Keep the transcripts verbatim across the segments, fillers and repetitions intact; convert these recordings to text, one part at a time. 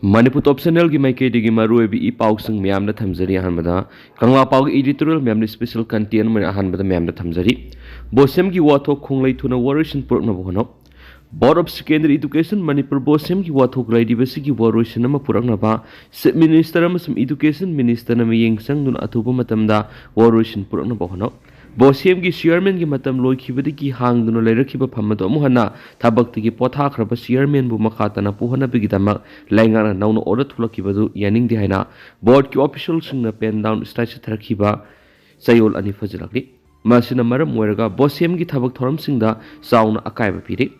ꯃꯅꯤꯄꯨꯔ ꯇꯣꯞ ꯆꯦꯅꯦꯜꯒꯤ ꯃꯥꯏꯀꯩꯗꯒꯤ ꯃꯔꯨꯑꯣꯏꯕ ꯏ ꯄꯥꯎꯁꯤꯡ ꯃꯌꯥꯝꯗ ꯊꯝꯖꯔꯤ꯫ ꯑꯍꯥꯟꯕꯗ ꯀꯪꯂꯥ ꯄꯥꯎꯒꯤ editorial ꯃꯌꯥꯝꯗ special content ꯑꯣꯏꯅ ꯑꯍꯥꯟꯕꯗ ꯃꯌꯥꯝꯗ ꯊꯝꯖꯔꯤ꯫ ꯕꯣꯁꯦꯝꯒꯤ ꯋꯥꯊꯣꯛ ꯈꯣꯡꯂꯩ ꯊꯨꯅ ꯋꯥꯔꯣꯏꯁꯤꯟ ꯄꯨꯔꯛꯅꯕ ꯍꯣꯠꯅꯧ꯫ Board of Secondary Education Manipur ꯕꯣꯁꯦꯝꯒꯤ ꯋꯥꯊꯣꯛ ꯂꯩꯔꯤꯕꯁꯤꯒꯤ ꯋꯥꯔꯣꯏꯁꯤꯟ ꯑꯃ ꯄꯨꯔꯛꯅꯕ Chief Minister ꯑꯃꯁꯨꯡ Education Ministerꯅ ꯃꯤꯠꯌꯦꯡ ꯆꯪꯗꯨꯅ ꯑꯊꯨꯕ ꯃꯇꯝꯗ ꯋꯥꯔꯣꯏꯁꯤꯟ ꯄꯨꯔꯛꯅꯕ ꯍꯣꯠꯅꯧ꯫ ꯕꯣꯁꯦꯝꯒꯤ ꯆꯤꯌꯔꯃꯦꯟꯒꯤ ꯃꯇꯝ ꯂꯣꯏꯈꯤꯕꯗꯒꯤ ꯍꯥꯡꯗꯨꯅ ꯂꯩꯔꯛꯈꯤꯕ ꯐꯝ ꯑꯗꯨ ꯑꯃꯨꯛ ꯍꯟꯅ ꯊꯕꯛꯇꯒꯤ ꯄꯣꯊꯥꯈ꯭ꯔꯕ ꯆꯤꯌꯔꯃꯦꯟꯕꯨ ꯃꯈꯥ ꯇꯥꯅ ꯄꯨꯍꯟꯅꯕꯒꯤꯗꯃꯛ ꯂꯩꯉꯥꯛꯅ ꯅꯧꯅ order ꯊꯣꯛꯂꯛꯈꯤꯕꯗꯨ ꯌꯥꯅꯤꯡꯗꯦ ꯍꯥꯏꯅ boardꯀꯤ officialꯁꯤꯡꯅ pen down strike ꯆꯠꯊꯔꯛꯈꯤꯕ ꯆꯌꯣꯜ ꯑꯅꯤ ꯐꯥꯖꯤꯜꯂꯛꯂꯤ꯫ ꯃꯁꯤꯅ ꯃꯔꯝ ꯑꯣꯏꯔꯒ ꯕꯣꯁꯦꯝꯒꯤ ꯊꯕꯛ ꯊꯧꯔꯝꯁꯤꯡꯗ ꯆꯥꯎꯅ ꯑꯀꯥꯏꯕ ꯄꯤꯔꯤ꯫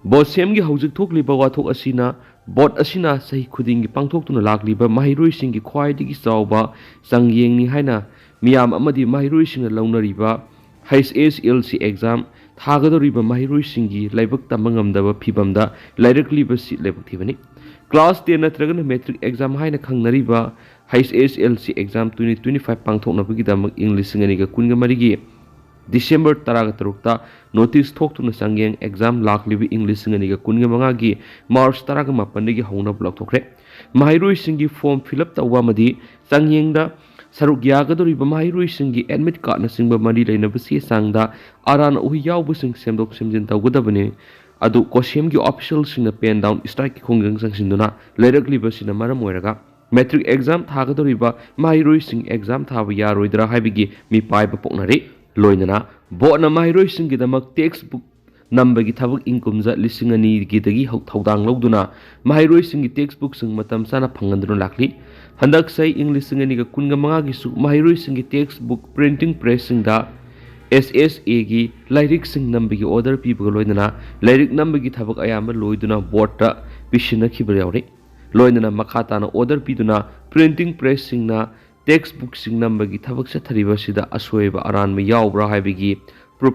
ꯕꯣꯁꯦꯝꯒꯤ ꯍꯧꯖꯤꯛ ꯊꯣꯛꯂꯤꯕ ꯋꯥꯊꯣꯛ ꯑꯁꯤꯅ board ꯑꯁꯤꯅ ꯆꯍꯤ ꯈꯨꯗꯤꯡꯒꯤ ꯄꯥꯡꯊꯣꯛꯇꯨꯅ ꯂꯥꯛꯂꯤꯕ ꯃꯍꯩꯔꯣꯏꯁꯤꯡꯒꯤ ꯈ꯭ꯋꯥꯏꯗꯒꯤ ꯆꯥꯎꯕ ꯆꯥꯡꯌꯦꯡꯅꯤ ꯍꯥꯏꯅ ꯃꯤꯌꯥꯝ ꯑꯃꯗꯤ ꯃꯍꯩꯔꯣꯏꯁꯤꯡꯅ ꯂꯧꯅꯔꯤꯕ H S L C exam ꯊꯥꯒꯗꯧꯔꯤꯕ ꯃꯍꯩꯔꯣꯏꯁꯤꯡꯒꯤ ꯂꯥꯏꯕꯛ ꯇꯝꯕ ꯉꯝꯗꯕ ꯐꯤꯚꯝꯗ ꯂꯩꯔꯛꯂꯤꯕꯁꯤ ꯂꯥꯏꯕꯛ ꯊꯤꯕꯅꯤ꯫ Class ten ꯅꯠꯇ꯭ꯔꯒꯅ matric exam ꯍꯥꯏꯅ ꯈꯪꯅꯔꯤꯕ H S L C exam twenty twenty five ꯄꯥꯡꯊꯣꯛꯅꯕꯒꯤꯗꯃꯛ ꯏꯪ ꯂꯤꯁꯤꯡ ꯑꯅꯤꯒ ꯀꯨꯟꯒ ꯃꯔꯤꯒꯤ December ꯇꯔꯥꯒ ꯇꯔꯨꯛꯇ notice ꯊꯣꯛꯇꯨꯅ ꯆꯥꯡꯌꯦꯡ exam ꯂꯥꯛꯂꯤꯕ ꯏꯪ ꯂꯤꯁꯤꯡ ꯑꯅꯤꯒ ꯀꯨꯟꯒ ꯃꯉꯥꯒꯤ March ꯇꯔꯥꯒ ꯃꯥꯄꯟꯗꯒꯤ ꯍꯧꯅꯕ ꯂꯥꯎꯊꯣꯛꯈ꯭ꯔꯦ꯫ ꯃꯍꯩꯔꯣꯏꯁꯤꯡꯒꯤ form fill up ꯇꯧꯕ ꯑꯃꯗꯤ ꯆꯥꯡꯌꯦꯡꯗ ꯁꯔꯨꯛ ꯌꯥꯒꯗꯧꯔꯤꯕ ꯃꯍꯩꯔꯣꯏꯁꯤꯡꯒꯤ admit cardꯅꯆꯤꯡꯕ ꯃꯔꯤ ꯂꯩꯅꯕ ꯆꯦ ꯆꯥꯡꯗ ꯑꯔꯥꯟ ꯑꯍꯣꯏ ꯌꯥꯎꯕꯁꯤꯡ ꯁꯦꯝꯗꯣꯛ ꯁꯦꯝꯖꯤꯟ ꯇꯧꯒꯗꯕꯅꯤ꯫ ꯑꯗꯨ ꯀꯣꯁꯦꯝꯒꯤ officialꯁꯤꯡꯅ pen down strikeꯀꯤ ꯈꯣꯡꯖꯪ ꯆꯪꯁꯤꯟꯗꯨꯅ ꯂꯩꯔꯛꯂꯤꯕꯁꯤꯅ ꯃꯔꯝ ꯑꯣꯏꯔꯒ matric exam ꯊꯥꯒꯗꯧꯔꯤꯕ ꯃꯍꯩꯔꯣꯏꯁꯤꯡ exam ꯊꯥꯕ ꯌꯥꯔꯣꯏꯗ꯭ꯔꯥ ꯍꯥꯏꯕꯒꯤ ꯃꯤꯄꯥꯏꯕ ꯄꯣꯛꯅꯔꯤ꯫ ꯂꯣꯏꯅꯅ boardꯅ ꯃꯍꯩꯔꯣꯏꯁꯤꯡꯒꯤꯗꯃꯛ text book ꯅꯝꯕꯒꯤ ꯊꯕꯛ ꯏꯪ ꯀꯨꯝꯖꯥ ꯂꯤꯁꯤꯡ ꯑꯅꯤꯒꯤꯗꯒꯤ ꯍꯧ-, ꯊꯧꯗꯥꯡ ꯂꯧꯗꯨꯅ ꯃꯍꯩꯔꯣꯏꯁꯤꯡꯒꯤ text bookꯁꯤꯡ ꯃꯇꯝ ꯆꯥꯅ ꯐꯪꯍꯟꯗꯨꯅ ꯂꯥꯛꯂꯤ꯫ ꯍꯟꯗꯛ ꯆꯍꯤ ꯏꯪ ꯂꯤꯁꯤꯡ ꯑꯅꯤꯒ ꯀꯨꯟꯒ ꯃꯉꯥꯒꯤꯁꯨ ꯃꯍꯩꯔꯣꯏꯁꯤꯡꯒꯤ text book printing pressꯁꯤꯡꯗ S S Aꯒꯤ ꯂꯥꯏꯔꯤꯛꯁꯤꯡ ꯅꯝꯕꯒꯤ order ꯄꯤꯕꯒ ꯂꯣꯏꯅꯅ ꯂꯥꯏꯔꯤꯛ ꯅꯝꯕꯒꯤ ꯊꯕꯛ ꯑꯌꯥꯝꯕ ꯂꯣꯏꯗꯨꯅ boardꯇ ꯄꯤꯁꯤꯟꯅꯈꯤꯕ ꯌꯥꯎꯔꯤ꯫ ꯂꯣꯏꯅꯅ ꯃꯈꯥ ꯇꯥꯅ order ꯄꯤꯗꯨꯅ printing pressꯁꯤꯡꯅ text bookꯁꯤꯡ ꯅꯝꯕꯒꯤ ꯊꯕꯛ ꯆꯠꯊꯔꯤꯕ ꯑꯁꯤꯗ ꯑꯁꯣꯏꯕ ꯑꯔꯥꯟꯕ ꯌꯥꯎꯕ꯭ꯔꯥ ꯍꯥꯏꯕꯒꯤ proof,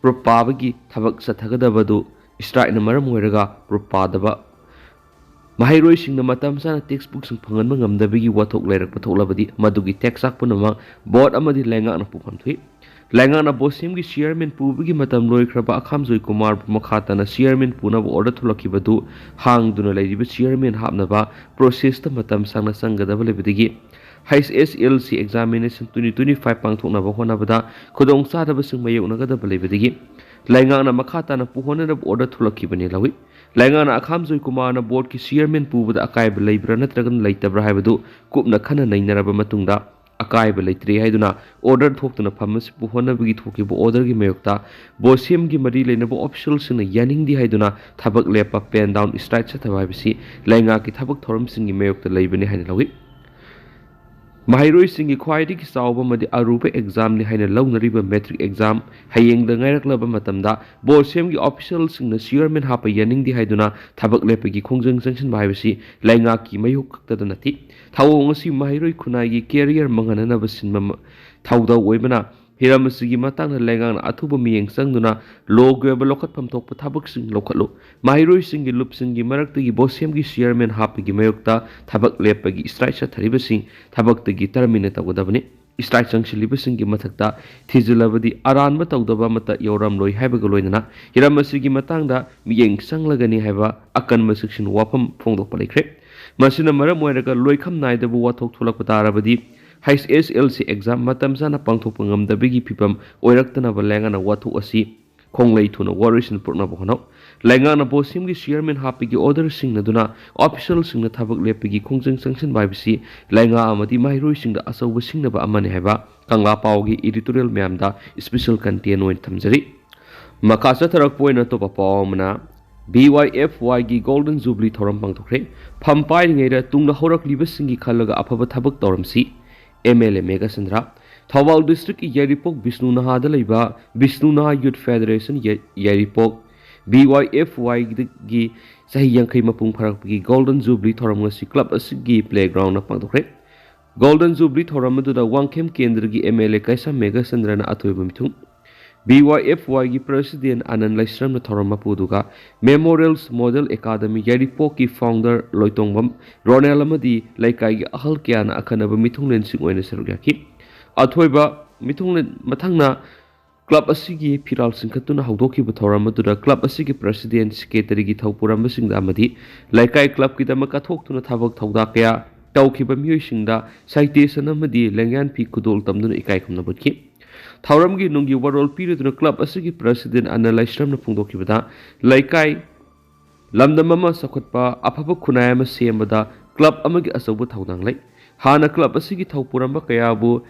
proof ꯄꯥꯕꯒꯤ ꯊꯕꯛ ꯆꯠꯊꯒꯗꯕꯗꯨ strikeꯅ ꯃꯔꯝ ꯑꯣꯏꯔꯒ proof ꯄꯥꯗꯕ ꯃꯍꯩꯔꯣꯏꯁꯤꯡꯅ ꯃꯇꯝ ꯆꯥꯅ text bookꯁꯤꯡ ꯐꯪꯍꯟꯕ ꯉꯝꯗꯕꯒꯤ ꯋꯥꯊꯣꯛ ꯂꯩꯔꯛꯄ ꯊꯣꯛꯂꯕꯗꯤ ꯃꯗꯨꯒꯤ ꯇꯦꯛꯆꯥꯛ ꯄꯨꯝꯅꯃꯛ board ꯑꯃꯗꯤ ꯂꯩꯉꯥꯛꯅ ꯄꯨꯐꯝ ꯊꯣꯛꯏ꯫ ꯂꯩꯉꯥꯛꯅ ꯕꯣꯁꯦꯝꯒꯤ ꯆꯤꯌꯔꯃꯦꯟ ꯄꯨꯕꯒꯤ ꯃꯇꯝ ꯂꯣꯏꯈ꯭ꯔꯕ ꯑꯈꯥꯝꯖꯣꯏ ꯀꯨꯃꯥꯔꯕꯨ ꯃꯈꯥ ꯇꯥꯅ ꯆꯤꯌꯔꯃꯦꯟ ꯄꯨꯅꯕ ꯑꯣꯔꯗꯔ ꯊꯣꯛꯂꯛꯈꯤꯕꯗꯨ ꯍꯥꯡꯗꯨꯅ ꯂꯩꯔꯤꯕ ꯆꯤꯌꯔꯃꯦꯟ ꯍꯥꯞꯅꯕ ꯄ꯭ꯔꯣꯁꯦꯁꯇ ꯃꯇꯝ ꯁꯥꯡꯅ ꯆꯪꯒꯗꯕ ꯂꯩꯕꯗꯒꯤ H S L C examination twenty twenty five ꯄꯥꯡꯊꯣꯛꯅꯕ ꯍꯣꯠꯅꯕꯗ ꯈꯨꯗꯣꯡꯆꯥꯗꯕꯁꯤꯡ ꯃꯥꯌꯣꯛꯅꯒꯗꯕ ꯂꯩꯕꯗꯒꯤ ꯂꯩꯉꯥꯛꯅ ꯃꯈꯥ ꯇꯥꯅ ꯄꯨꯍꯣꯟꯅꯅꯕ ꯑꯣꯔꯗꯔ ꯊꯣꯛꯂꯛꯈꯤꯕꯅꯤ ꯂꯧꯏ꯫ ꯂꯩꯉꯥꯛꯅ ꯑꯈꯥꯝꯖꯣꯏ ꯀꯨꯃꯥꯔꯅ ꯕꯣꯔꯗꯀꯤ ꯆꯤꯌꯔꯃꯦꯟ ꯄꯨꯕꯗ ꯑꯀꯥꯏꯕ ꯂꯩꯕ꯭ꯔꯥ ꯅꯠꯇ꯭ꯔꯒꯅ ꯂꯩꯇꯕ꯭ꯔꯥ ꯍꯥꯏꯕꯗꯨ ꯀꯨꯞꯅ ꯈꯟꯅ ꯅꯩꯅꯔꯕ ꯃꯇꯨꯡꯗ ꯑꯀꯥꯏꯕ ꯂꯩꯇ꯭ꯔꯦ ꯍꯥꯏꯗꯨꯅ ꯑꯣꯔꯗꯔ ꯊꯣꯛꯇꯨꯅ ꯐꯝ ꯑꯁꯤ ꯄꯨꯍꯣꯟꯅꯕꯒꯤ ꯊꯣꯛꯈꯤꯕ ꯑꯣꯔꯗꯔꯒꯤ ꯃꯥꯌꯣꯛꯇ ꯕꯣꯁꯦꯝꯒꯤ ꯃꯔꯤ ꯂꯩꯅꯕ ꯑꯣꯐꯤꯁꯤꯌꯦꯜꯁꯤꯡꯅ ꯌꯥꯅꯤꯡꯗꯦ ꯍꯥꯏꯗꯨꯅ ꯊꯕꯛ ꯂꯦꯞꯄ, pen down, strike ꯆꯠꯊꯕ ꯍꯥꯏꯕꯁꯤ ꯂꯩꯉꯥꯛꯀꯤ ꯊꯕꯛ ꯊꯧꯔꯝꯁꯤꯡꯒꯤ ꯃꯥꯌꯣꯛꯇ ꯂꯩꯕꯅꯤ ꯍꯥꯏꯅ ꯂꯧꯏ꯫ ꯃꯍꯩꯔꯣꯏꯁꯤꯡꯒꯤ ꯈ꯭ꯋꯥꯏꯗꯒꯤ ꯆꯥꯎꯕ ꯑꯃꯗꯤ ꯑꯔꯨꯕ ꯑꯦꯛꯖꯥꯝꯅꯤ ꯍꯥꯏꯅ ꯂꯧꯅꯔꯤꯕ ꯃꯦꯇ꯭ꯔꯤꯛ ꯑꯦꯛꯖꯥꯝ ꯍꯌꯦꯡꯗ ꯉꯥꯏꯔꯛꯂꯕ ꯃꯇꯝꯗ ꯕꯣꯁꯦꯝꯒꯤ ꯑꯣꯐꯤꯁꯤꯌꯦꯜꯁꯤꯡꯅ ꯆꯤꯌꯔꯃꯦꯟ ꯍꯥꯞꯄ ꯌꯥꯅꯤꯡꯗꯦ ꯍꯥꯏꯗꯨꯅ ꯊꯕꯛ ꯂꯦꯞꯄꯒꯤ ꯈꯣꯡꯖꯪ ꯆꯪꯁꯤꯟꯕ ꯍꯥꯏꯕꯁꯤ ꯂꯩꯉꯥꯛꯀꯤ ꯃꯥꯌꯣꯛ ꯈꯛꯇꯗ ꯅꯠꯇꯦ꯫ ꯊꯧꯑꯣꯡ ꯑꯁꯤ ꯃꯍꯩꯔꯣꯏ ꯈꯨꯟꯅꯥꯏꯒꯤ ꯀꯦꯔꯤꯌꯔ ꯃꯥꯡꯍꯟꯅꯅꯕ ꯁꯤꯟꯕ ꯑꯃ ꯊꯧꯗꯥꯡ ꯑꯣꯏꯕꯅ ꯍꯤꯔꯝ ꯑꯁꯤꯒꯤ ꯃꯇꯥꯡꯗ ꯂꯩꯉꯥꯛꯅ ꯑꯊꯨꯕ ꯃꯤꯠꯌꯦꯡ ꯆꯪꯗꯨꯅ ꯂꯣꯒꯤ ꯑꯣꯏꯕ ꯂꯧꯈꯠꯐꯝ ꯊꯣꯛꯄ ꯊꯕꯛꯁꯤꯡ ꯂꯧꯈꯠꯂꯨ꯫ ꯃꯍꯩꯔꯣꯏꯁꯤꯡꯒꯤ ꯂꯨꯞꯁꯤꯡꯒꯤ ꯃꯔꯛꯇꯒꯤ ꯕꯣꯁꯦꯝꯒꯤ ꯆꯤꯌꯔꯃꯦꯟ ꯍꯥꯞꯄꯒꯤ ꯃꯥꯌꯣꯛꯇ ꯊꯕꯛ ꯂꯦꯞꯄꯒꯤ strike ꯆꯠꯊꯔꯤꯕꯁꯤꯡ ꯊꯕꯛꯇꯒꯤ terminate ꯇꯧꯒꯗꯕꯅꯤ꯫ Strike ꯆꯪꯁꯤꯜꯂꯤꯕꯁꯤꯡꯒꯤ ꯃꯊꯛꯇ ꯊꯤꯖꯤꯜꯂꯕꯗꯤ ꯑꯔꯥꯟꯕ ꯇꯧꯗꯕ ꯑꯃꯠꯇ ꯌꯥꯎꯔꯝꯂꯣꯏ ꯍꯥꯏꯕꯒ ꯂꯣꯏꯅꯅ ꯍꯤꯔꯝ ꯑꯁꯤꯒꯤ ꯃꯇꯥꯡꯗ ꯃꯤꯠꯌꯦꯡ ꯆꯪꯂꯒꯅꯤ ꯍꯥꯏꯕ ꯑꯀꯟꯕ ꯆꯦꯛꯁꯤꯟ ꯋꯥꯐꯝ ꯐꯣꯡꯗꯣꯛꯄ ꯂꯩꯈ꯭ꯔꯦ꯫ ꯃꯁꯤꯅ ꯃꯔꯝ ꯑꯣꯏꯔꯒ ꯂꯣꯏꯈꯝ ꯅꯥꯏꯗꯕ ꯋꯥꯊꯣꯛ ꯊꯣꯛꯂꯛꯄ ꯇꯥꯔꯕꯗꯤ ꯍꯩꯆ ꯑꯦꯁ ꯑꯦꯜ ꯁꯤ ꯑꯦꯛꯖꯥꯝ ꯃꯇꯝ ꯆꯥꯅ ꯄꯥꯡꯊꯣꯛꯄ ꯉꯝꯗꯕꯒꯤ ꯐꯤꯕꯝ ꯑꯣꯏꯔꯛꯇꯅꯕ ꯂꯩꯉꯥꯛꯅ ꯋꯥꯊꯣꯛ ꯑꯁꯤ ꯈꯣꯡꯂꯩ ꯊꯨꯅ ꯋꯥꯔꯣꯏꯁꯤꯟ ꯄꯨꯔꯛꯅꯕ ꯍꯣꯠꯅꯧ꯫ ꯂꯩꯉꯥꯛꯅ ꯕꯣꯁꯦꯝꯒꯤ ꯆꯤꯌꯔꯃꯦꯟ ꯍꯥꯞꯄꯒꯤ ꯑꯣꯔꯗꯔ ꯁꯤꯡꯅꯗꯨꯅ ꯑꯣꯐꯤꯁꯤꯌꯦꯜꯁꯤꯡꯅ ꯊꯕꯛ ꯂꯦꯞꯄꯒꯤ ꯈꯣꯡꯖꯪ ꯆꯪꯁꯤꯟꯕ ꯍꯥꯏꯕꯁꯤ ꯂꯩꯉꯥꯛ ꯑꯃꯗꯤ ꯃꯍꯩꯔꯣꯏꯁꯤꯡꯗ ꯑꯆꯧꯕ ꯁꯤꯡꯅꯕ ꯑꯃꯅꯤ ꯍꯥꯏꯕ ꯀꯪꯂꯥ ꯄꯥꯎꯒꯤ editorial ꯃꯌꯥꯝꯗ special content ꯑꯣꯏꯅ ꯊꯝꯖꯔꯤ꯫ ꯃꯈꯥ ꯆꯠꯊꯔꯛꯄ ꯑꯣꯏꯅ ꯑꯇꯣꯞꯄ ꯄꯥꯎ ꯑꯃꯅ, ꯕꯤ ꯋꯥꯏ ꯑꯦꯐ ꯋꯥꯏꯒꯤ Golden Jubilee ꯊꯧꯔꯝ ꯄꯥꯡꯊꯣꯛꯈ꯭ꯔꯦ꯫ ꯐꯝ ꯄꯥꯏꯔꯤꯉꯩꯗ ꯇꯨꯡꯗ ꯍꯧꯔꯛꯂꯤꯕꯁꯤꯡꯒꯤ ꯈꯜꯂꯒ ꯑꯐꯕ ꯊꯕꯛ ꯇꯧꯔꯝꯁꯤ꯫ M L A Meghachandra. Thoubal district ꯀꯤ ꯌꯥꯏꯔꯤꯄꯣꯛ ꯕꯤꯁꯅꯨ ꯅꯍꯥꯗ ꯂꯩꯕ ꯕꯤꯁꯅꯨ ꯅꯍꯥ Youth Federation ꯌꯥꯏ-, ꯌꯥꯏꯔꯤꯄꯣꯛ, ꯕꯤ ꯋꯥꯏ ꯑꯦꯐ ꯋꯥꯏꯒꯤ ꯆꯍꯤ ꯌꯥꯡꯈꯩ ꯃꯄꯨꯡ ꯐꯥꯔꯛꯄꯒꯤ Golden Jubilee ꯊꯧꯔꯝ ꯉꯁꯤ club ꯑꯁꯤꯒꯤ playground ꯗ ꯄꯥꯡꯊꯣꯛꯈ꯭ꯔꯦ꯫ Golden Jubilee ꯊꯧꯔꯝ ꯑꯗꯨꯗ ꯋꯥꯡꯈꯦꯝ ꯀꯦꯟꯗ꯭ꯔꯒꯤ ꯑꯦꯝ ꯑꯦꯜ ꯑꯦ ꯀꯩꯁꯥꯝ ꯃꯦꯘꯆꯟꯗ꯭ꯔꯅ ꯑꯊꯣꯏꯕ ꯃꯤꯊꯨꯡ, ꯕꯤ ꯋꯥꯏ ꯑꯦꯐ ꯋꯥꯏꯒꯤ president ꯑꯅꯟ ꯂꯩꯁ꯭ꯔꯝꯅ ꯊꯧꯔꯝ ꯃꯄꯨ ꯑꯗꯨꯒ Memorials Model Academy ꯌꯥꯏꯔꯤꯄꯣꯛꯀꯤ founder ꯂꯣꯏꯇꯣꯡꯕꯝ ꯔꯣꯅꯦꯜ ꯑꯃꯗꯤ ꯂꯩꯀꯥꯏꯒꯤ ꯑꯍꯜ ꯀꯌꯥꯅ ꯑꯈꯟꯅꯕ ꯃꯤꯊꯨꯡꯂꯦꯟꯁꯤꯡ ꯑꯣꯏꯅ ꯁꯔꯨꯛ ꯌꯥꯈꯤ꯫ ꯑꯊꯣꯏꯕ ꯃꯤꯊꯨꯡꯂꯦꯟ ꯃꯊꯪꯅ club ꯑꯁꯤꯒꯤ ꯐꯤꯔꯥꯜ ꯆꯤꯡꯈꯠꯇꯨꯅ ꯍꯧꯗꯣꯛꯈꯤꯕ ꯊꯧꯔꯝ ꯑꯗꯨꯗ club ꯑꯁꯤꯒꯤ president, secretaryꯒꯤ ꯊꯧꯄꯨꯔꯝꯕꯁꯤꯡꯗ ꯑꯃꯗꯤ ꯂꯩꯀꯥꯏ clubꯀꯤꯗꯃꯛ ꯀꯠꯊꯣꯛꯇꯨꯅ ꯊꯕꯛ ꯊꯧꯗꯥ ꯀꯌꯥ ꯇꯧꯈꯤꯕ ꯃꯤꯑꯣꯏꯁꯤꯡꯗ citation ꯑꯃꯗꯤ ꯂꯦꯡꯌꯥꯟ ꯐꯤ ꯈꯨꯗꯣꯜ ꯇꯝꯗꯨꯅ ꯏꯀꯥꯏ ꯈꯨꯝꯅꯕ ꯎꯠꯈꯤ꯫ ꯊꯧꯔꯝꯒꯤ ꯅꯨꯡꯒꯤ ꯋꯥꯔꯣꯜ ꯄꯤꯔꯗꯨꯅ club ꯑꯁꯤꯒꯤ president ꯑꯅꯟ ꯂꯥꯏꯁ꯭ꯔꯝꯅ ꯐꯣꯡꯗꯣꯛꯈꯤꯕꯗ, ꯂꯩꯀꯥꯏ ꯂꯝꯗꯝ ꯑꯃ ꯆꯥꯎꯈꯠꯄ, ꯑꯐꯕ ꯈꯨꯟꯅꯥꯏ ꯑꯃ ꯁꯦꯝꯕꯗ club ꯑꯃꯒꯤ ꯑꯆꯧꯕ ꯊꯧꯗꯥꯡ ꯂꯩ꯫ ꯍꯥꯟꯅ club ꯑꯁꯤꯒꯤ ꯊꯧꯄꯨꯔꯝꯕ ꯀꯌꯥꯕꯨ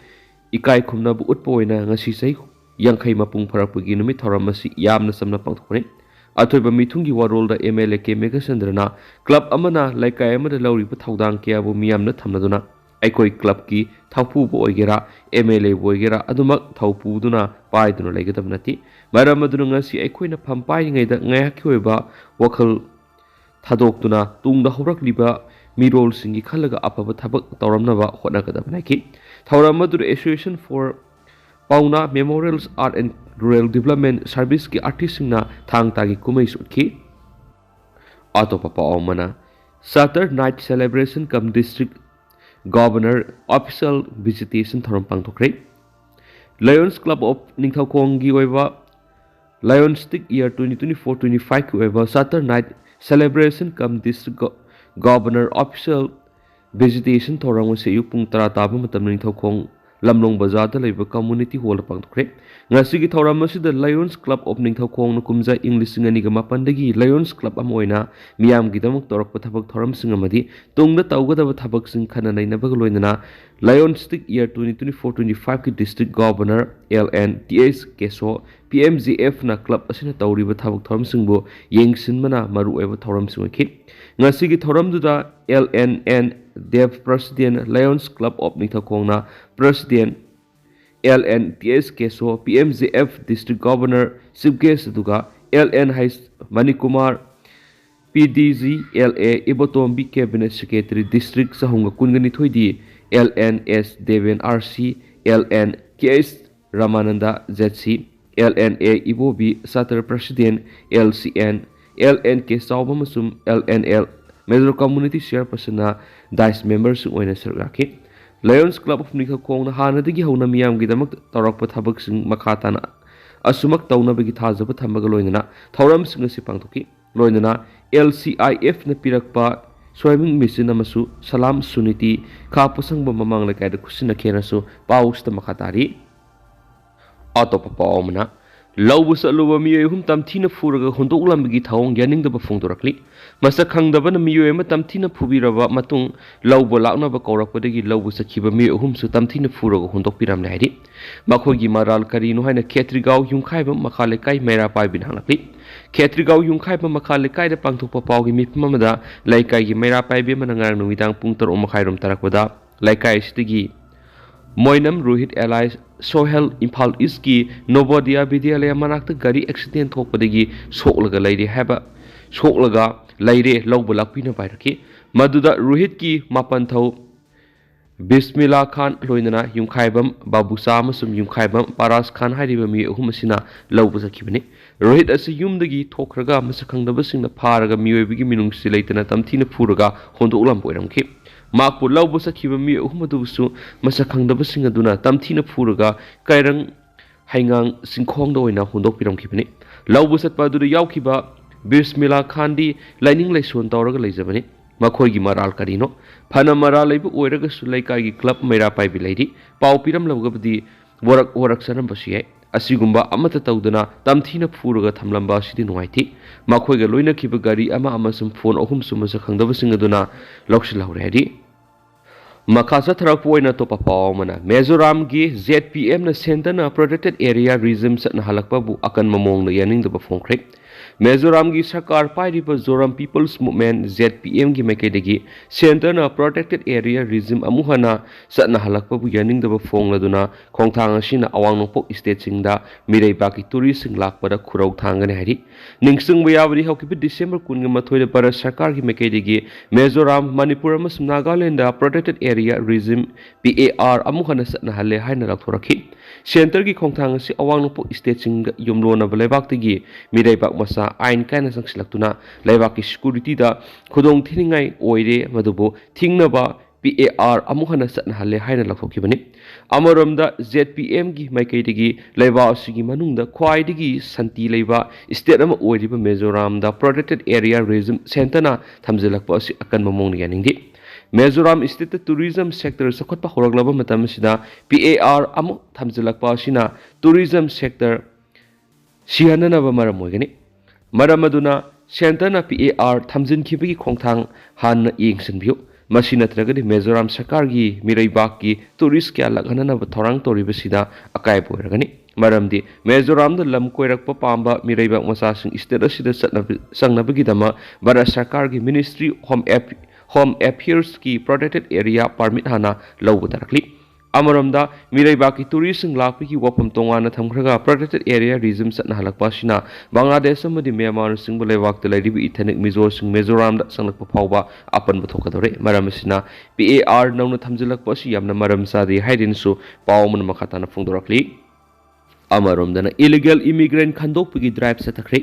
ꯏꯀꯥꯏ ꯈꯨꯝꯅꯕ ꯎꯠꯄ ꯑꯣꯏꯅ ꯉꯁꯤ ꯆꯍꯤ ꯌꯥꯡꯈꯩ ꯃꯄꯨꯡ ꯐꯥꯔꯛꯄꯒꯤ ꯅꯨꯃꯤꯠ ꯊꯧꯔꯝ ꯑꯁꯤ ꯌꯥꯝꯅ ꯆꯝꯅ ꯄꯥꯡꯊꯣꯛꯄꯅꯤ꯫ ꯑꯊꯣꯏꯕ ꯃꯤꯊꯨꯡꯒꯤ ꯋꯥꯔꯣꯜꯗ MLA ꯀꯦ ꯃꯦꯘꯆꯟꯗ꯭ꯔꯅ club ꯑꯃꯅ ꯂꯩꯀꯥꯏ ꯑꯃꯗ ꯂꯧꯔꯤꯕ ꯊꯧꯗꯥꯡ ꯀꯌꯥꯕꯨ ꯃꯤꯌꯥꯝꯅ ꯊꯝꯅꯗꯨꯅ ꯑꯩꯈꯣꯏ clubꯀꯤ ꯊꯧꯄꯨꯕ ꯑꯣꯏꯒꯦꯔꯥ, MLAꯕꯨ ꯑꯣꯏꯒꯦꯔꯥ, ꯑꯗꯨꯃꯛ ꯊꯧ ꯄꯨꯗꯨꯅ ꯄꯥꯏꯗꯨꯅ ꯂꯩꯒꯗꯕ ꯅꯠꯇꯦ꯫ ꯃꯔꯝ ꯑꯗꯨꯅ ꯉꯁꯤ ꯑꯩꯈꯣꯏꯅ ꯐꯝ ꯄꯥꯏꯔꯤꯉꯩꯗ ꯉꯥꯏꯍꯥꯛꯀꯤ ꯑꯣꯏꯕ ꯋꯥꯈꯜ ꯊꯥꯗꯣꯛꯇꯨꯅ ꯇꯨꯡꯗ ꯍꯧꯔꯛꯂꯤꯕ ꯃꯤꯔꯣꯜꯁꯤꯡꯒꯤ ꯈꯜꯂꯒ ꯑꯐꯕ ꯊꯕꯛ ꯇꯧꯔꯝꯅꯕ ꯍꯣꯠꯅꯒꯗꯕꯅꯤ ꯍꯥꯏꯈꯤ꯫ ꯊꯧꯔꯝ ꯑꯗꯨꯗ Association for Pauna Memorials Art and Rural Development Serviceꯀꯤ artistꯁꯤꯡꯅ ꯊꯥꯡ ꯇꯥꯒꯤ ꯀꯨꯝꯍꯩꯁꯨ ꯎꯠꯈꯤ꯫ ꯑꯇꯣꯞꯄ ꯄꯥꯎ ꯑꯃꯅ, Charter Night Celebration cum District Governor Official Visitation ꯊꯧꯔꯝ ꯄꯥꯡꯊꯣꯛꯈ꯭ꯔꯦ꯫ Lions Club of ꯅꯤꯡꯊꯧꯈꯣꯡꯒꯤ ꯑꯣꯏꯕ Lionstic Year twenty twenty four twenty fiveꯀꯤ ꯑꯣꯏꯕ Charter Night Celebration cum District Go- Governor Official Visitation ꯊꯧꯔꯝ ꯑꯁꯤ ꯑꯌꯨꯛ ꯄꯨꯡ ꯇꯔꯥ ꯇꯥꯕ ꯃꯇꯝꯗ ꯅꯤꯡꯊꯧꯈꯣꯡ ꯂꯝꯂꯣꯡ ꯕꯖꯥꯔꯗ ꯂꯩꯕ community hallꯗ ꯄꯥꯡꯊꯣꯛꯈ꯭ꯔꯦ꯫ ꯉꯁꯤꯒꯤ ꯊꯧꯔꯝ ꯑꯁꯤꯗ Lions Club of ꯅꯤꯡꯊꯧꯈꯣꯡꯅ ꯀꯨꯝꯖꯥ ꯏꯪ ꯂꯤꯁꯤꯡ ꯑꯅꯤꯒ ꯃꯥꯄꯟꯗꯒꯤ Lions Club ꯑꯃ ꯑꯣꯏꯅ ꯃꯤꯌꯥꯝꯒꯤꯗꯃꯛ ꯇꯧꯔꯛꯄ ꯊꯕꯛ ꯊꯧꯔꯝꯁꯤꯡ ꯑꯃꯗꯤ ꯇꯨꯡꯗ ꯇꯧꯒꯗꯕ ꯊꯕꯛꯁꯤꯡ ꯈꯟꯅ ꯅꯩꯅꯕꯒ ꯂꯣꯏꯅꯅ Lionstic Year twenty twenty four twenty fiveꯀꯤ District Governor L N T S Keso, P M G Fꯅ club ꯑꯁꯤꯅ ꯇꯧꯔꯤꯕ ꯊꯕꯛ ꯊꯧꯔꯝꯁꯤꯡꯕꯨ ꯌꯦꯡꯁꯤꯟꯕꯅ ꯃꯔꯨꯑꯣꯏꯕ ꯊꯧꯔꯝꯁꯤꯡ ꯑꯣꯏꯈꯤ꯫ ꯉꯁꯤꯒꯤ ꯊꯧꯔꯝꯗꯨꯗ L N N Dev President, Lions Club of ꯅꯤꯡꯊꯧꯈꯣꯡꯅ President L N T S Keso, P M G F District Governor Chief Guest, ꯑꯗꯨꯒ L N H Manikumar, P D G L A Ibotombi, Cabinet Secretary District ꯆꯍꯨꯝꯒ ꯀꯨꯟꯒ ꯅꯤꯊꯣꯏꯗꯤ, L N S Deven R C, L N K S Ramananda Z C, L N A Ibobi Charter President, L C N, L N K Chaoba ꯑꯃꯁꯨꯡ L N L Major Community Chairpersonꯅ dais memberꯁꯤꯡ ꯑꯣꯏꯅ ꯁꯔꯨꯛ ꯌꯥꯈꯤ꯫ Lions Club of ꯅꯤꯡꯊꯧꯈꯣꯡꯅ ꯍꯥꯟꯅꯗꯒꯤ ꯍꯧꯅ ꯃꯤꯌꯥꯝꯒꯤꯗꯃꯛ ꯇꯧꯔꯛꯄ ꯊꯕꯛꯁꯤꯡ ꯃꯈꯥ ꯇꯥꯅ ꯑꯁꯨꯃꯛ ꯇꯧꯅꯕꯒꯤ ꯊꯥꯖꯕ ꯊꯝꯕꯒ ꯂꯣꯏꯅꯅ ꯊꯧꯔꯝꯁꯤꯡ ꯑꯁꯤ ꯄꯥꯡꯊꯣꯛꯈꯤ꯫ ꯂꯣꯏꯅꯅ LCIFꯅ ꯄꯤꯔꯛꯄ sewing machine ꯑꯃꯁꯨ ꯁꯂꯥꯝ ꯁꯨꯅꯤꯇꯤ ꯈꯥ ꯄꯣꯁꯪꯕ ꯃꯃꯥꯡ ꯂꯩꯀꯥꯏꯗ ꯈꯨꯠꯁꯤꯟꯅꯈꯤꯅꯁꯨ ꯄꯥꯎꯁꯤꯗ ꯃꯈꯥ ꯇꯥꯔꯤ꯫ ꯑꯇꯣꯞꯄ ꯄꯥꯎ ꯑꯃꯅ, ꯂꯧꯕ ꯆꯠꯂꯨꯕ ꯃꯤꯑꯣꯏ ꯑꯍꯨꯝ ꯇꯝꯊꯤꯅ ꯐꯨꯔꯒ ꯍꯨꯟꯗꯣꯛꯂꯝꯕꯒꯤ ꯊꯧꯑꯣꯡ ꯌꯥꯅꯤꯡꯗꯕ ꯐꯣꯡꯗꯣꯔꯛꯂꯤ꯫ ꯃꯁꯛ ꯈꯪꯗꯕꯅ ꯃꯤꯑꯣꯏ ꯑꯃ ꯇꯝꯊꯤꯅ ꯐꯨꯕꯤꯔꯕ ꯃꯇꯨꯡ, ꯂꯧꯕ ꯂꯥꯛꯅꯕ ꯀꯧꯔꯛꯄꯗꯒꯤ ꯂꯧꯕ ꯆꯠꯈꯤꯕ ꯃꯤꯑꯣꯏ ꯑꯍꯨꯝꯁꯨ ꯇꯝꯊꯤꯅ ꯐꯨꯔꯒ ꯍꯨꯟꯗꯣꯛꯄꯤꯔꯝꯂꯦ ꯍꯥꯏꯔꯤ꯫ ꯃꯈꯣꯏꯒꯤ ꯃꯔꯥꯜ ꯀꯔꯤꯅꯣ ꯍꯥꯏꯅ ꯈꯦꯇ꯭ꯔꯤꯒꯥꯎ ꯌꯨꯝꯈꯥꯏꯕꯝ ꯃꯈꯥ ꯂꯩꯀꯥꯏ ꯃꯩꯔꯥ ꯄꯥꯏꯕꯤꯅ ꯍꯪꯂꯛꯂꯤ꯫ ꯈꯦꯇ꯭ꯔꯤꯒꯥꯎ ꯌꯨꯝꯈꯥꯏꯕꯝ ꯃꯈꯥ ꯂꯩꯀꯥꯏꯗ ꯄꯥꯡꯊꯣꯛꯄ ꯄꯥꯎꯒꯤ ꯃꯤꯐꯝ ꯑꯃꯗ ꯂꯩꯀꯥꯏꯒꯤ ꯃꯩꯔꯥ ꯄꯥꯏꯕꯤ ꯑꯃꯅ ꯉꯔꯥꯡ ꯅꯨꯃꯤꯗꯥꯡ ꯄꯨꯡ ꯇꯔꯨꯛ ꯃꯈꯥꯏꯔꯣꯝ ꯇꯥꯔꯛꯄꯗ ꯂꯩꯀꯥꯏ ꯑꯁꯤꯗꯒꯤ ꯃꯣꯏꯅꯝ ꯔꯣꯍꯤꯠ ꯑꯦꯂꯥꯏ ꯁꯣꯍꯦꯜ ꯏꯝꯐꯥꯜ ꯏꯁꯀꯤ ꯅꯣꯕꯣꯗꯤꯌꯥ ꯕꯤꯗ꯭ꯌꯥꯂꯌꯥ ꯃꯅꯥꯛꯇ ꯒꯥꯔꯤ ꯑꯦꯛꯁꯤꯗꯦꯟ ꯊꯣꯛꯄꯗꯒꯤ ꯁꯣꯛꯂꯒ ꯂꯩꯔꯦ ꯍꯥꯏꯕ, ꯁꯣꯛꯂꯒ ꯂꯩꯔꯦ, ꯂꯧꯕ ꯂꯥꯛꯄꯤꯅꯕ ꯍꯥꯏꯔꯛꯈꯤ꯫ ꯃꯗꯨꯗ ꯔꯣꯍꯤꯠꯀꯤ ꯃꯥꯄꯟ ꯊꯧ ꯕꯤꯁꯃꯤꯂꯥ ꯈꯥꯟ ꯂꯣꯏꯅꯅ ꯌꯨꯝꯈꯥꯏꯕꯝ ꯕꯥꯕꯨꯆꯥ ꯑꯃꯁꯨꯡ ꯌꯨꯝꯈꯥꯏꯕꯝ ꯄꯥꯔꯥꯁ ꯈꯥꯟ ꯍꯥꯏꯔꯤꯕ ꯃꯤꯑꯣꯏ ꯑꯍꯨꯝ ꯑꯁꯤꯅ ꯂꯧꯕ ꯆꯠꯈꯤꯕꯅꯤ꯫ ꯔꯣꯍꯤꯠ ꯑꯁꯤ ꯌꯨꯝꯗꯒꯤ ꯊꯣꯛꯈ꯭ꯔꯒ ꯃꯁꯛ ꯈꯪꯗꯕꯁꯤꯡꯅ ꯐꯥꯔꯒ ꯃꯤꯑꯣꯏꯕꯒꯤ ꯃꯤꯅꯨꯡꯁꯤ ꯂꯩꯇꯅ ꯇꯝꯊꯤꯅ ꯐꯨꯔꯒ ꯍꯨꯟꯗꯣꯛꯂꯝꯕ ꯑꯣꯏꯔꯝꯈꯤ꯫ ꯃꯍꯥꯛꯄꯨ ꯂꯧꯕ ꯆꯠꯈꯤꯕ ꯃꯤꯑꯣꯏ ꯑꯍꯨꯝ ꯑꯗꯨꯕꯨꯁꯨ ꯃꯁꯛ ꯈꯪꯗꯕꯁꯤꯡ ꯑꯗꯨꯅ ꯇꯝꯊꯤꯅ ꯐꯨꯔꯒ ꯀꯩꯔꯪ ꯍꯩꯉꯥꯡ ꯆꯤꯡꯈꯣꯡꯗ ꯑꯣꯏꯅ ꯍꯨꯟꯗꯣꯛꯄꯤꯔꯝꯈꯤꯕꯅꯤ꯫ ꯂꯧꯕ ꯆꯠꯄ ꯑꯗꯨꯗ ꯌꯥꯎꯈꯤꯕ ꯕꯤꯁꯃꯤꯂꯥ ꯈꯥꯟꯗꯤ ꯂꯥꯏꯅꯤꯡ ꯂꯥꯏꯁꯣꯟ ꯇꯧꯔꯒ ꯂꯩꯖꯕꯅꯤ꯫ ꯃꯈꯣꯏꯒꯤ ꯃꯔꯥꯜ ꯀꯔꯤꯅꯣ? ꯐꯅ ꯃꯔꯥꯜ ꯂꯩꯕ ꯑꯣꯏꯔꯒꯁꯨ ꯂꯩꯀꯥꯏꯒꯤ ꯀ꯭ꯂꯕ ꯃꯩꯔꯥ ꯄꯥꯏꯕꯤ ꯂꯩꯔꯤ꯫ ꯄꯥꯎ ꯄꯤꯔꯝꯂꯒꯕꯨꯗꯤ ꯋꯥꯔꯛ ꯋꯥꯔꯛꯆꯔꯝꯕꯁꯨ ꯌꯥꯏ꯫ ꯑꯁꯤꯒꯨꯝꯕ ꯑꯃꯠꯇ ꯇꯧꯗꯅ ꯇꯝꯊꯤꯅ ꯐꯨꯔꯒ ꯊꯝꯂꯝꯕ ꯑꯁꯤꯗꯤ ꯅꯨꯡꯉꯥꯏꯇꯦ꯫ ꯃꯈꯣꯏꯒ ꯂꯣꯏꯅꯈꯤꯕ ꯒꯥꯔꯤ ꯑꯃ ꯑꯃꯁꯨꯡ ꯐꯣꯟ ꯑꯍꯨꯝꯁꯨ ꯃꯁꯛ ꯈꯪꯗꯕꯁꯤꯡ ꯑꯗꯨꯅ ꯂꯧꯁꯤꯜꯍꯧꯔꯦ ꯍꯥꯏꯔꯤ꯫ ꯃꯈꯥ ꯆꯠꯊꯔꯛꯄ ꯑꯣꯏꯅ ꯑꯇꯣꯞꯄ ꯄꯥꯎ ꯑꯃꯅ, ꯃꯤꯖꯣꯔꯥꯝꯒꯤ ZPMꯅ Centreꯅ Protected Area Regime ꯆꯠꯅꯍꯜꯂꯛꯄꯕꯨ ꯑꯀꯟꯕ ꯃꯑꯣꯡꯗ ꯌꯥꯅꯤꯡꯗꯕ ꯐꯣꯡꯈ꯭ꯔꯦ꯫ ꯃꯤꯖꯣꯔꯥꯝꯒꯤ ꯁꯔꯀꯥꯔ ꯄꯥꯏꯔꯤꯕ Zoram People's Movement, ZPMꯒꯤ ꯃꯥꯏꯀꯩꯗꯒꯤ Centreꯅ Protected Area Regime ꯑꯃꯨꯛ ꯍꯟꯅ ꯆꯠꯅꯍꯜꯂꯛꯄꯕꯨ ꯌꯥꯅꯤꯡꯗꯕ ꯐꯣꯡꯂꯗꯨꯅ ꯈꯣꯡꯊꯥꯡ ꯑꯁꯤꯅ ꯑꯋꯥꯡ ꯅꯣꯡꯄꯣꯛ stateꯁꯤꯡꯗ ꯃꯤꯔꯩꯕꯥꯛꯀꯤ touristꯁꯤꯡ ꯂꯥꯛꯄꯗ ꯈꯨꯔꯧ ꯊꯥꯡꯒꯅꯤ ꯍꯥꯏꯔꯤ꯫ ꯅꯤꯡꯁꯤꯡꯕ ꯌꯥꯕꯗꯤ ꯍꯧꯈꯤꯕ December ꯀꯨꯟꯒ ꯃꯥꯊꯣꯏꯗ ꯚꯥꯔꯠ ꯁꯔꯀꯥꯔꯒꯤ ꯃꯥꯏꯀꯩꯗꯒꯤ ꯃꯤꯖꯣꯔꯥꯝ, ꯃꯅꯤꯄꯨꯔ ꯑꯃꯁꯨꯡ Nagaland Protected Area Regime, PAR, ꯑꯃꯨꯛ ꯍꯟꯅ ꯆꯠꯅꯍꯜꯂꯦ ꯍꯥꯏꯅ ꯂꯥꯎꯊꯣꯔꯛꯈꯤ꯫ Centreꯒꯤ ꯈꯣꯡꯊꯥꯡ ꯑꯁꯤ ꯑꯋꯥꯡ ꯅꯣꯡꯄꯣꯛ stateꯁꯤꯡꯒ ꯌꯨꯝꯂꯣꯟꯅꯕ ꯂꯩꯕꯥꯛꯇꯒꯤ ꯃꯤꯔꯩꯕꯥꯛ ꯃꯆꯥ ꯑꯥꯏꯟ ꯀꯥꯏꯅ ꯆꯪꯁꯤꯜꯂꯛꯇꯨꯅ ꯂꯩꯕꯥꯛꯀꯤ securityꯗ ꯈꯨꯗꯣꯡ ꯊꯤꯅꯤꯡꯉꯥꯏ ꯑꯣꯏꯔꯦ꯫ ꯃꯗꯨꯕꯨ ꯊꯤꯡꯅꯕ ꯄꯤ ꯑꯦ ꯑꯥꯔ ꯑꯃꯨꯛ ꯍꯟꯅ ꯆꯠꯅꯍꯜꯂꯦ ꯍꯥꯏꯅ ꯂꯧꯊꯣꯛꯈꯤꯕꯅꯤ꯫ ꯑꯃꯔꯣꯝꯗ, ꯖꯦꯠ ꯄꯤ ꯑꯦꯝꯒꯤ ꯃꯥꯏꯀꯩꯗꯒꯤ ꯂꯩꯕꯥꯛ ꯑꯁꯤꯒꯤ ꯃꯅꯨꯡꯗ ꯈ꯭ꯋꯥꯏꯗꯒꯤ ꯁꯥꯟꯇꯤ ꯂꯩꯕ ꯁ꯭ꯇꯦꯠ ꯑꯃ ꯑꯣꯏꯔꯤꯕ ꯃꯤꯖꯣꯔꯥꯝꯗ ꯄ꯭ꯔꯣꯇꯦꯛꯇꯦꯠ ꯑꯦꯔꯤꯌꯥ ꯔꯤꯖꯤꯝ ꯁꯦꯟꯇꯔꯅ ꯊꯝꯖꯤꯜꯂꯛꯄ ꯑꯁꯤ ꯑꯀꯟꯕ ꯃꯑꯣꯡꯗ ꯌꯥꯅꯤꯡꯗꯦ꯫ ꯃꯤꯖꯣꯔꯥꯝ ꯁ꯭ꯇꯦꯠꯇ ꯇꯨꯔꯤꯖꯝ ꯁꯦꯛꯇꯔ ꯆꯥꯎꯈꯠꯄ ꯍꯧꯔꯛꯂꯕ ꯃꯇꯝ ꯑꯁꯤꯗ ꯄꯤ ꯑꯦ ꯑꯥꯔ ꯑꯃꯨꯛ ꯊꯝꯖꯤꯜꯂꯛꯄ ꯑꯁꯤꯅ ꯇꯨꯔꯤꯖꯝ ꯁꯦꯛꯇꯔ ꯁꯤꯍꯟꯅꯅꯕ ꯃꯔꯝ ꯑꯣꯏꯒꯅꯤ꯫ ꯃꯔꯝ ꯑꯗꯨꯅ ꯁꯦꯟꯇꯔꯅ ꯄꯤ ꯑꯦ ꯑꯥꯔ ꯊꯝꯖꯤꯟꯈꯤꯕꯒꯤ ꯈꯣꯡꯊꯥꯡ ꯍꯥꯟꯅ ꯌꯦꯡꯁꯤꯟꯕꯤꯌꯨ꯫ ꯃꯁꯤ ꯅꯠꯇ꯭ꯔꯒꯗꯤ ꯃꯤꯖꯣꯔꯥꯝ ꯁꯔꯀꯥꯔꯒꯤ ꯃꯤꯔꯩꯕꯥꯛꯀꯤ ꯇꯨꯔꯤꯁ ꯀꯌꯥ ꯂꯥꯛꯍꯟꯅꯅꯕ ꯊꯧꯔꯥꯡ ꯇꯧꯔꯤꯕꯁꯤꯗ ꯑꯀꯥꯏꯕ ꯑꯣꯏꯔꯒꯅꯤ꯫ ꯃꯔꯝꯗꯤ ꯃꯤꯖꯣꯔꯥꯝꯗ ꯂꯝ ꯀꯣꯏꯔꯛꯄ ꯄꯥꯝꯕ ꯃꯤꯔꯩꯕꯥꯛ ꯃꯆꯥꯁꯤꯡ ꯁ꯭ꯇꯦꯠ ꯑꯁꯤꯗ ꯆꯠꯅꯕ-, ꯆꯪꯅꯕꯒꯤꯗꯃꯛ ꯚꯥꯔꯠ ꯁꯔꯀꯥꯔꯒꯤ ꯃꯤꯅꯤꯁꯇ꯭ꯔꯤ ꯍꯣꯝ ꯑꯦꯐ-, ꯍꯣꯝ ꯑꯦꯐꯤꯌꯔꯁꯀꯤ ꯄ꯭ꯔꯣꯇꯦꯛꯇꯦꯠ ꯑꯦꯔꯤꯌꯥ ꯄꯥꯔꯃꯤꯠ ꯍꯥꯟꯅ ꯂꯧꯕ ꯇꯥꯔꯛꯂꯤ꯫ ꯑꯃꯔꯣꯝꯗ, ꯃꯤꯔꯩꯕꯥꯛꯀꯤ ꯇꯨꯔꯤꯁꯁꯤꯡ ꯂꯥꯛꯄꯒꯤ ꯋꯥꯐꯝ ꯇꯣꯉꯥꯟꯅ ꯊꯝꯈ꯭ꯔꯒ ꯄ꯭ꯔꯣꯇꯦꯛꯇꯦꯠ ꯑꯦꯔꯤꯌꯥ ꯔꯤꯖꯤꯝ ꯆꯠꯅꯍꯜꯂꯛꯄ ꯑꯁꯤꯅ ꯕꯪꯒ꯭ꯂꯥꯗꯦꯁ ꯑꯃꯗꯤ ꯃ꯭ꯌꯥꯟꯃꯥꯔꯅꯆꯤꯡꯕ ꯂꯩꯕꯥꯛꯇ ꯂꯩꯔꯤꯕ ꯏꯊꯅꯤꯛ ꯃꯤꯖꯣꯁꯤꯡ ꯃꯤꯖꯣꯔꯥꯝꯗ ꯆꯪꯂꯛꯄ ꯐꯥꯎꯕ ꯑꯄꯟꯕ ꯊꯣꯛꯀꯗꯧꯔꯦ꯫ ꯃꯔꯝ ꯑꯁꯤꯅ ꯄꯤ ꯑꯦ ꯑꯥꯔ ꯅꯧꯅ ꯊꯝꯖꯤꯜꯂꯛꯄ ꯑꯁꯤ ꯌꯥꯝꯅ ꯃꯔꯝ ꯆꯥꯗꯦ ꯍꯥꯏꯗꯨꯅꯁꯨ ꯄꯥꯎ ꯑꯃꯅ ꯃꯈꯥ ꯇꯥꯅ ꯐꯣꯡꯗꯣꯔꯛꯂꯤ꯫ ꯑꯃꯔꯣꯝꯗꯅ, ꯏꯂꯤꯒꯦꯜ ꯏꯃꯤꯒ꯭ꯔꯦꯟ ꯈꯟꯗꯣꯛꯄꯒꯤ ꯗ꯭ꯔꯥꯏꯚ ꯆꯠꯊꯈ꯭ꯔꯦ꯫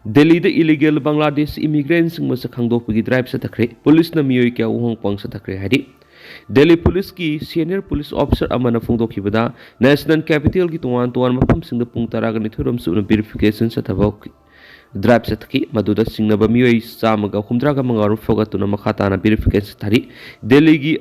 ꯗꯦꯜꯂꯤꯗ ꯏꯂꯤꯒꯦꯜ ꯕꯪꯒ꯭ꯂꯥꯗꯦꯁ ꯏꯃꯤꯒ꯭ꯔꯦꯟꯁꯤꯡ ꯃꯁꯛ ꯈꯪꯗꯣꯛꯄꯒꯤ ꯗ꯭ꯔꯥꯏꯚ ꯆꯠꯊꯈ꯭ꯔꯦ꯫ ꯄꯨꯂꯤꯁꯅ ꯃꯤꯑꯣꯏ ꯀꯌꯥ ꯎꯍꯣꯡ ꯄꯣꯡ ꯆꯠꯊꯈ꯭ꯔꯦ ꯍꯥꯏꯔꯤ꯫ ꯗꯦꯜꯂꯤ ꯄꯨꯂꯤꯁꯀꯤ ꯁꯦꯅꯤꯌꯔ ꯄꯨꯂꯤꯁ ꯑꯣꯐꯤꯁꯥꯔ ꯑꯃꯅ ꯐꯣꯡꯗꯣꯛꯈꯤꯕꯗ, ꯅꯦꯁꯅꯦꯜ ꯀꯦꯄꯤꯇꯦꯜꯒꯤ ꯇꯣꯉꯥꯟ ꯇꯣꯉꯥꯟꯕ ꯃꯐꯝꯁꯤꯡꯗ ꯄꯨꯡ ꯇꯔꯥꯒ ꯅꯤꯊꯣꯏ ꯔꯣꯝ ꯆꯨꯞꯅ ꯚꯦꯔꯤꯐꯤꯀꯦꯁꯟ ꯆꯠꯊꯕ ꯗ꯭ꯔꯥꯏꯚ ꯆꯠꯊꯈꯤ꯫ ꯃꯗꯨꯗ ꯆꯤꯡꯅꯕ ꯃꯤꯑꯣꯏ ꯆꯥꯝꯃꯒ ꯍꯨꯝꯗ꯭ꯔꯥꯒ ꯃꯉꯥ ꯔꯣꯝ ꯐꯒꯠꯇꯨꯅ ꯃꯈꯥ ꯇꯥꯅ ꯚꯦꯔꯤꯐꯤꯀꯦꯁꯟ ꯆꯠꯊꯔꯤ꯫ ꯗꯦꯜꯂꯤꯒꯤ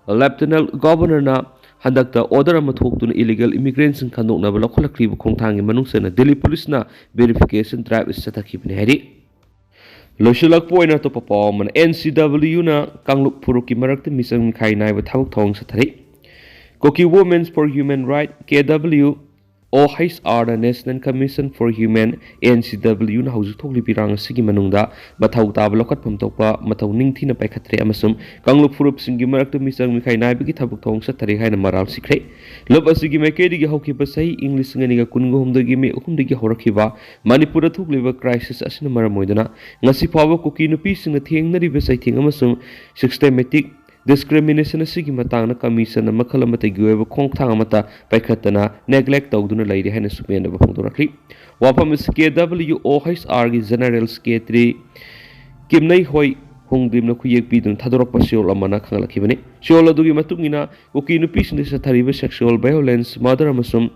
ꯂꯦꯐꯇꯤꯅꯦꯟ ꯒꯚꯔꯅꯔꯅ ꯍꯟꯗꯛꯇ ꯑꯣꯔꯗꯔ ꯑꯃ ꯊꯣꯛꯇꯨꯅ ꯏꯂꯤꯒꯦꯜ ꯏꯃꯤꯒ꯭ꯔꯦꯟꯁꯤꯡ ꯈꯟꯗꯣꯛꯅꯕ ꯂꯧꯈꯠꯂꯛꯂꯤꯕ ꯈꯣꯡꯊꯥꯡꯒꯤ ꯃꯅꯨꯡ ꯆꯟꯅ ꯗꯦꯜꯂꯤ ꯄꯨꯂꯤꯁꯅ ꯚꯦꯔꯤꯐꯤꯀꯦꯁꯟ ꯗ꯭ꯔꯥꯏꯚ ꯑꯁꯤ ꯆꯠꯊꯈꯤꯕꯅꯤ ꯍꯥꯏꯔꯤ꯫ ꯂꯣꯏꯁꯤꯜꯂꯛꯄ ꯑꯣꯏꯅ ꯑꯇꯣꯞꯄ ꯄꯥꯎ ꯑꯃꯅ, ꯑꯦꯟ ꯁꯤ ꯗꯕ꯭ꯂꯤꯌꯨꯅ ꯀꯥꯡꯂꯨꯞ ꯐꯨꯔꯨꯞꯀꯤ ꯃꯔꯛꯇ ꯃꯤꯆꯪ ꯃꯤꯈꯥꯏ ꯅꯥꯏꯕ ꯊꯕꯛ ꯊꯧꯑꯣꯡ ꯆꯠꯊꯔꯤ꯫ Kuki Women for Human Rights, K W O ꯍꯩꯆ ꯑꯥꯔꯅ National Commission for Human, N C ꯗꯕ꯭ꯂꯤꯌꯨꯅ ꯍꯧꯖꯤꯛ ꯊꯣꯛꯂꯤꯕ ꯏꯔꯥꯡ ꯑꯁꯤꯒꯤ ꯃꯅꯨꯡꯗ ꯃꯊꯧ ꯇꯥꯕ ꯂꯧꯈꯠꯐꯝ ꯊꯣꯛꯄ ꯃꯊꯧ ꯅꯤꯡꯊꯤꯅ ꯄꯥꯏꯈꯠꯇ꯭ꯔꯦ ꯑꯃꯁꯨꯡ ꯀꯥꯡꯂꯨꯞ ꯐꯨꯔꯨꯞꯁꯤꯡꯒꯤ ꯃꯔꯛꯇ ꯃꯤꯆꯪ ꯃꯤꯈꯥꯏ ꯅꯥꯏꯕꯒꯤ ꯊꯕꯛ ꯊꯧꯑꯣꯡ ꯆꯠꯊꯔꯤ ꯍꯥꯏꯅ ꯃꯔꯥꯜ ꯁꯤꯈ꯭ꯔꯦ꯫ ꯂꯨꯞ ꯑꯁꯤꯒꯤ ꯃꯥꯏꯀꯩꯗꯒꯤ ꯍꯧꯈꯤꯕ ꯆꯍꯤ ꯏꯪ ꯂꯤꯁꯤꯡ ꯑꯅꯤꯒ ꯀꯨꯟꯒ ꯍꯨꯝꯗꯣꯏꯒꯤ ꯃꯦ ꯑꯍꯨꯝꯗꯒꯤ ꯍꯧꯔꯛꯈꯤꯕ ꯃꯅꯤꯄꯨꯔꯗ ꯊꯣꯛꯂꯤꯕ ꯀ꯭ꯔꯥꯏꯁꯤꯁ ꯑꯁꯤꯅ ꯃꯔꯝ ꯑꯣꯏꯗꯨꯅ ꯉꯁꯤ ꯐꯥꯎꯕ ꯀꯨꯀꯤ ꯅꯨꯄꯤꯁꯤꯡꯅ ꯊꯦꯡꯅꯔꯤꯕ ꯆꯩꯊꯦꯡ ꯑꯃꯁꯨꯡ systematic discrimination ꯑꯁꯤꯒꯤ ꯃꯇꯥꯡꯗ ꯀꯃꯤꯁꯟꯅ ꯃꯈꯜ ꯑꯃꯠꯇꯒꯤ ꯑꯣꯏꯕ ꯈꯣꯡꯊꯥꯡ ꯑꯃꯠꯇ ꯄꯥꯏꯈꯠꯇꯅ neglect ꯇꯧꯗꯨꯅ ꯂꯩꯔꯤ ꯍꯥꯏꯅꯁꯨ ꯄꯦꯟꯗꯕ ꯐꯣꯡꯗꯣꯔꯛꯂꯤ꯫ ꯋꯥꯐꯝ ꯑꯁꯤ ꯀꯦ W O H ꯑꯥꯔꯒꯤ General Secretary ꯀꯤꯝꯅꯩ ꯍꯣꯏ ꯈꯣꯡꯗ꯭ꯔꯤꯝꯅ ꯈꯨꯌꯦꯛ ꯄꯤꯗꯨꯅ ꯊꯥꯗꯣꯔꯛꯄ ꯁꯤꯑꯣꯜ ꯑꯃꯅ ꯈꯪꯂꯛꯈꯤꯕꯅꯤ꯫ ꯁꯤꯑꯣꯜ ꯑꯗꯨꯒꯤ ꯃꯇꯨꯡ ꯏꯟꯅ ꯀꯨꯀꯤ ꯅꯨꯄꯤꯁꯤꯡꯗ ꯆꯠꯊꯔꯤꯕ sexual violence, murder ꯑꯃꯁꯨꯡ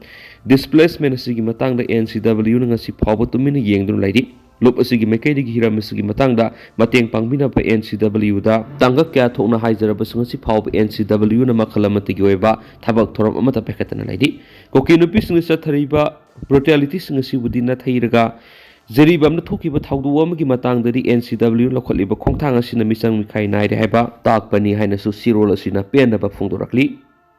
displacement ꯑꯁꯤꯒꯤ ꯃꯇꯥꯡꯗ N C W ꯅ ꯉꯁꯤ ꯐꯥꯎꯕ ꯇꯨꯃꯤꯟꯅ ꯌꯦꯡꯗꯨꯅ ꯂꯩꯔꯤ꯫ ꯂꯨꯞ ꯑꯁꯤꯒꯤ ꯃꯥꯏꯀꯩꯗꯒꯤ ꯍꯤꯔꯝ ꯑꯁꯤꯒꯤ ꯃꯇꯥꯡꯗ ꯃꯇꯦꯡ ꯄꯥꯡꯕꯤꯅꯕ N C W ꯗ ꯇꯥꯡꯀꯛ ꯀꯌꯥ ꯊꯣꯛꯅ ꯍꯥꯏꯖꯔꯕꯁꯨ, ꯉꯁꯤ ꯐꯥꯎꯕ N C W ꯅ ꯃꯈꯜ ꯑꯃꯠꯇꯒꯤ ꯑꯣꯏꯕ ꯊꯕꯛ ꯊꯧꯔꯝ ꯑꯃꯠꯇ ꯄꯥꯏꯈꯠꯇꯅ ꯂꯩꯔꯤ꯫ ꯀꯨꯀꯤ ꯅꯨꯄꯤꯁꯤꯡꯗ ꯆꯠꯊꯔꯤꯕ brutality ꯁꯤꯡ ꯑꯁꯤꯕꯨꯗꯤ ꯅꯥꯊꯩꯔꯒ, ꯖꯤꯔꯤꯕꯥꯝꯗ ꯊꯣꯛꯈꯤꯕ ꯊꯧꯗꯣꯛ ꯑꯃꯒꯤ ꯃꯇꯥꯡꯗꯗꯤ N C W ꯂꯧꯈꯠꯂꯤꯕ ꯈꯣꯡꯊꯥꯡ ꯑꯁꯤꯅ ꯃꯤꯆꯪ ꯃꯤꯈꯥꯏ ꯅꯥꯏꯔꯦ ꯍꯥꯏꯕ ꯇꯥꯛꯄꯅꯤ ꯍꯥꯏꯅꯁꯨ ꯁꯤꯔꯣꯜ ꯑꯁꯤꯅ ꯄꯦꯟꯗꯕ ꯐꯣꯡꯗꯣꯔꯛꯂꯤ꯫